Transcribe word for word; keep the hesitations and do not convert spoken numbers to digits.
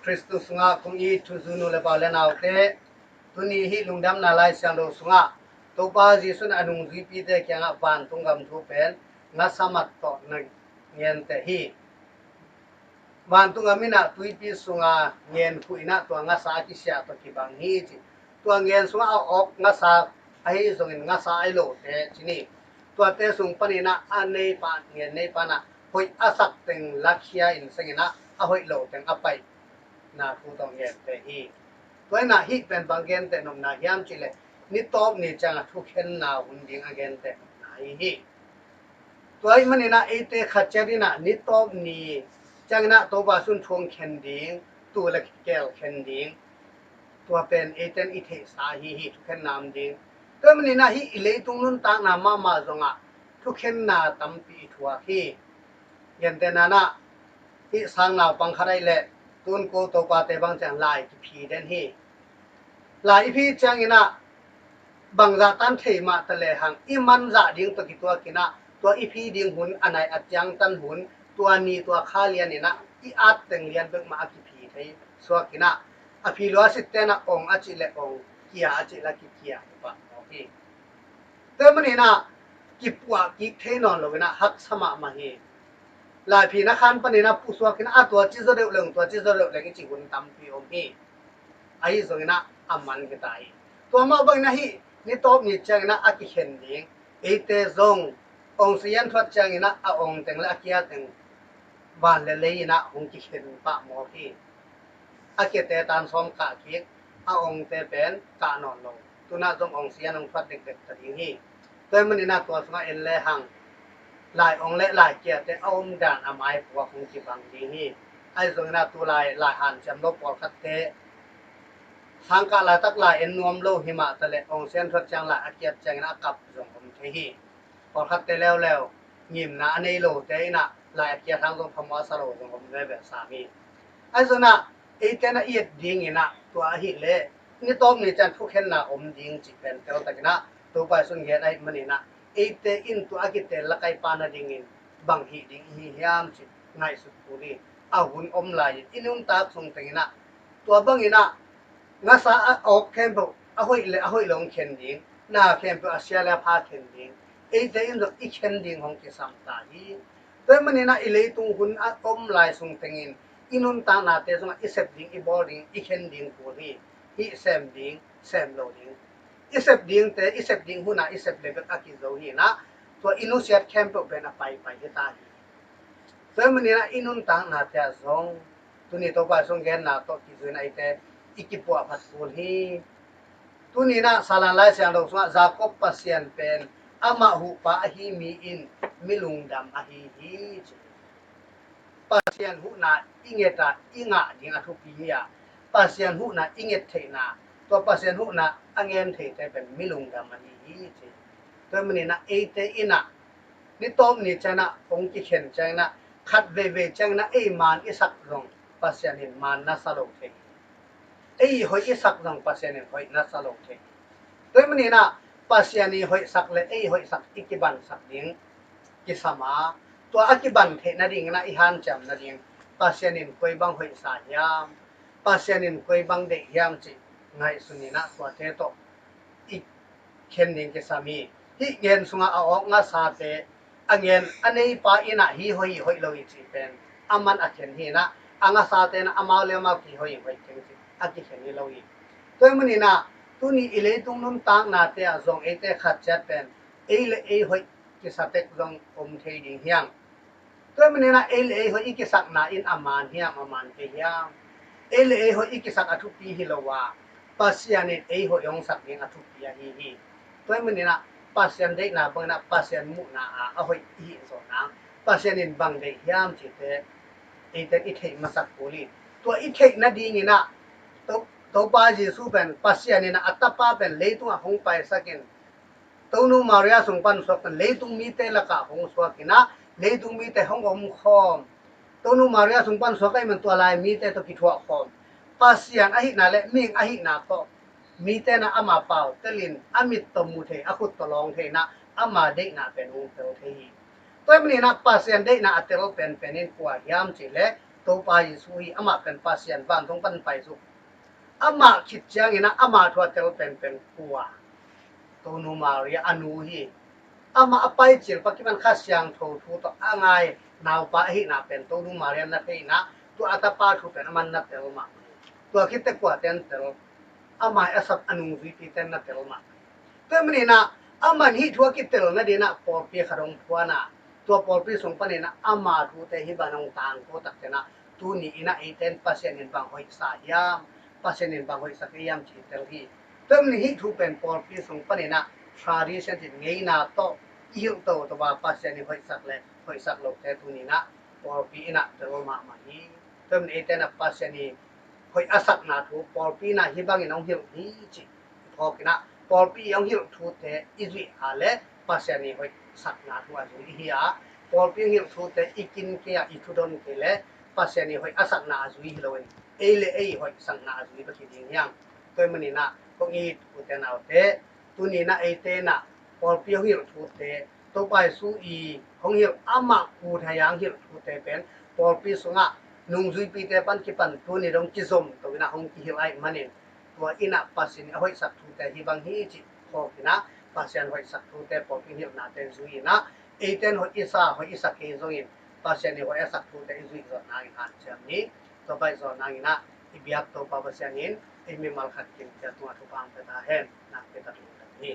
Khristu sungah kong it thuzui nu le pa le naute, tuni hih lungdamna Lai Siangtho sungah Topa Jesuh in a nungzuipite kiangah vantung gam thu pen ngasa mat tawh na ngente hi. Vantung gam in ah tuipi sunga ngen khuh in ah tua ngasa a kisiah tawh kibang hi ci. Tua ngen sungah a awk ngasa ahi zongin ngasa ahi lote ci ni. Tuate sung panin ah a neipa, ngen neipa in ah hoih a sak teng lakhia in seng in ah a hoih lo teng a paihna thu tawh ngente hi. Tua in ah hih pen bang genteh nopna hiam cih leh ni tawp ni ciang a thukhenna hun ding a genteh nopna hi hi. Tua ahih manin ah eite khat ciat in ah ni tawp ni ciangin ah Topa Jesuh in thu hong khen ding, tuu le keel khen ding, tua pen eite in i theihsa ahi hi, thukhenna om ding. Tua ahih manin ah hih i leitung nuntakna mahmah zongah thukhenna tampi i thuak hi. Gentehna in ah hih sang naupang khat ahih leh tun ko topate bang ciang lai kiphi den hi. Lai i phi ciangin ah bangzah tan thei mah ta lehang i manzah ding tawh kituak in ah tua i phi ding hun a nai a ciangtan hun, tua ni tua kha lian in ah i at teng lian bek mah a kiphi thei suak in ah a phi lua sitte in ah ong a cih leh ong, kia a cih leh kikia hi pah mawk hi. Tua ahih manin ah kipuah kik thei nawn lo in ah haksa mahmah hi. Laiphina khan panin ah pusuak in ah a tua ci zaw deuh leng, tua ci zaw deuh leng i cih hun tampi om hi. Ahi zongin ah a man hi ta hi. Tua mah bangin ah hih ni tawp ni ciangin ah a kikhen ding, eite zong ong sian thuat ciangin ah a ong teng le a kia teng van le lei in ah hong kikhen pah mawk hi. A kiate tan sawm kah kik, a ongte pen kah nawn lo. Tunah zong ong sian ong thuat dekdek ta ding hi. Tua ahih manin ah tua sungah en lehang lai ong le lai kiate a omdan a maipuak hong kibang ding hi. Ahi zongin ah tulai lai hanciam lo pawlkhatte sangkah laitak lai en nuam lo hi mah ta leh ong sian thuat ciang lai a kiat ciangin a kap zong om thei hi. Pawlkhatte leuleu ngimna a nei lote in ah lai a kiat hang zong phamawh a sa lo zong om veve sam hi. Ahi zongin ah eite in ah i et dingin ah tua ahih leh ni tawp ni ciang thukhenna om ding cih pen teltakin ah Topa Jesuh in gen ahih manin ah eite in tua a kitel lak a i pan nadingin bang hih ding i hi hiam cih ngaihsut kul hi. A hun om lai-in i nuntak sung tengin ah tua bangin ah ngasa a awk khempeuh a hoih le a hoih lo hong khen ding, na khempeuh a sia le a pha khen ding, eite in zong i khen ding hong kisam ta hi. Tua ahih manin ah i leitung hun a om lai sung tengin i nuntaknate zongah i sep ding, i bawl ding, i khen ding kul hi. Hih sem ding, sem lo ding, i sep dingte, i sep ding hun ah i sep le bek a kizo hi in ah tua i nusiat khempeuh pen a paipai hi ta hi. Tua ahih manin ah i nuntaknate ah zong tuni Topa Jesuh genna tawh kizui in ah eite i kipuah phat kul hi. Tuni in ah Salan Lai Siangtho sungah Jacob Pasian pen amah huhpa ahi mi in mi lungdam ahi hi ci. Pasian huhna i nget a i ngah ding a thupi hi a, Pasian huhna i nget theihna, tua Pasian huhna a ngen theite pen mi lungdam ahi hi ci. Tua ahih manin ah eite in ah ni tawp ni ciang ah hong kikhen ciangin ah khat veivei ciangin ah ei maan i sak zong Pasian in maan na sa lo thei hi. Ei hoih i sak zong Pasian in hoih na sa lo thei hi. Tua ahih manin ah Pasian i hoihsak le ei hoihsak i kibansak ding kisam a, tua a kiban theih nadingin ah i hanciam nading Pasian in koi bang hoihsa hiam, Pasian in koi bang deih hiam cih ngaihsun in ah tuate tawh i khen ding kisam hi. Hih ngen sungah a awk ngasate a ngen a neipa in ah hi hoih hi hoih lo i cih pen a man a khen hi in ah a ngasate in ah amau le amau kihoih hi hoih keng cih a kikhen hi lo hi. Tua ahih manin ah tuni i leitung nuntaknate ah zong eite khat ciat pen ei le ei hoih kisa tek zong om thei ding hi hang. Tua ahih manin ah ei le ei hoih i kisakna in a maan hiam, a maan kei hiam? Ei le ei hoih i kisak a thupi hi lo a, Pasian in ei hoih hong sak ding a thupi ahi hi. Tua ahih manin ah Pasian deihna bangin ah Pasian muhna a a hoih i hih zawh nang Pasian in bang deih hiam cihte eite in i theih masak kul hi. Tua i theih nadingin ah To, Topa Jesuh pen Pasian in ah a tapa pen leitungah hong paisak in Tonu Maria sung pan suak in leitung mite lakah hong suak in ah leitung mite hong omkhawm. Tonu Maria sung pan suak ahih man tua lai mite tawh kithuahkhawm. Pasian ahihna le mihing ahihna tawh mite in ah ama pau telin a mit tawh mu thei, a khut tawh lawng thei in ah ama deihna pen hong tel thei hi. Tua ahih manin ah Pasian deihna a tel penpen in kua hiam cih leh Topa Jesu hi, amah pen Pasian, vantung pan paisuk. Amah khit ciangin ah ama thu a tel penpen kua? Tonu Maria a nu hi. Amah a pai cil pa kiman Kha Siangtho thu tawh a ngai naupa ahihna pen Tonu Maria na thei in ah, tua a tapa thu pen aman na tel mah. Tua khit teh kuate an tel? Amah a sak a nungzuipite an na tel mah. Tua manin ah aman hih thu a kitel nadingin ah pawlpi khat hong phuan a, tua pawlpi sung panin ah ama thute hih bang hong tangko takte in ah, tuni in ah eite in Pasian in bang hoihsa hiam, Pasian in bang hoihsak hiam cih tel hi. Tua manin hih thu pen pawlpi sung panin ah tradition, cih ngeina tawh i hilh toto a, Pasian in hoihsak le hoihsak lote tuni in ah pawlpi in ah tel mahmah hi. Tua manin eite in ah Pasian in hoih a sakna thu pawlpi in ah hih bangin hong hilh hi cih i phawk in ah, pawlpi in hong hilh thute i zuih a leh Pasian in hoih sakna thu a zui i hi a, pawlpi in hong hilh thute i kin kei a, i thudon kei leh Pasian in hoih a sakna a zui hi loin, ei le ei hoih sakna a zui bek hi ding hi hang. Tua manin ah kong it ute naute, tuni in ah eite in ah pawlpi hong hilh thute, Topa Jesu i hong hilh, amah kut haya hong hilh thute pen pawlpi sungah nungzuipite pan kipan tuni dong kizom to in ah hong kihilh ahih manin, tua in ah Pasian in a hoihsak thute hih bang hi cih phawk in ah, Pasian hoihsak thute pawlpi hilhnate zui in ah, eite in hoih i sa, hoih i sa kei zongin Pasian in hoih a sak thute i zuih zawh nangin hanciam ni. Tua baih zawh nangin ah i biak Topa Pasian in ei mimal khat kimciat tungah thupha hong pia ta hen. Nakpi takin lungdam hi.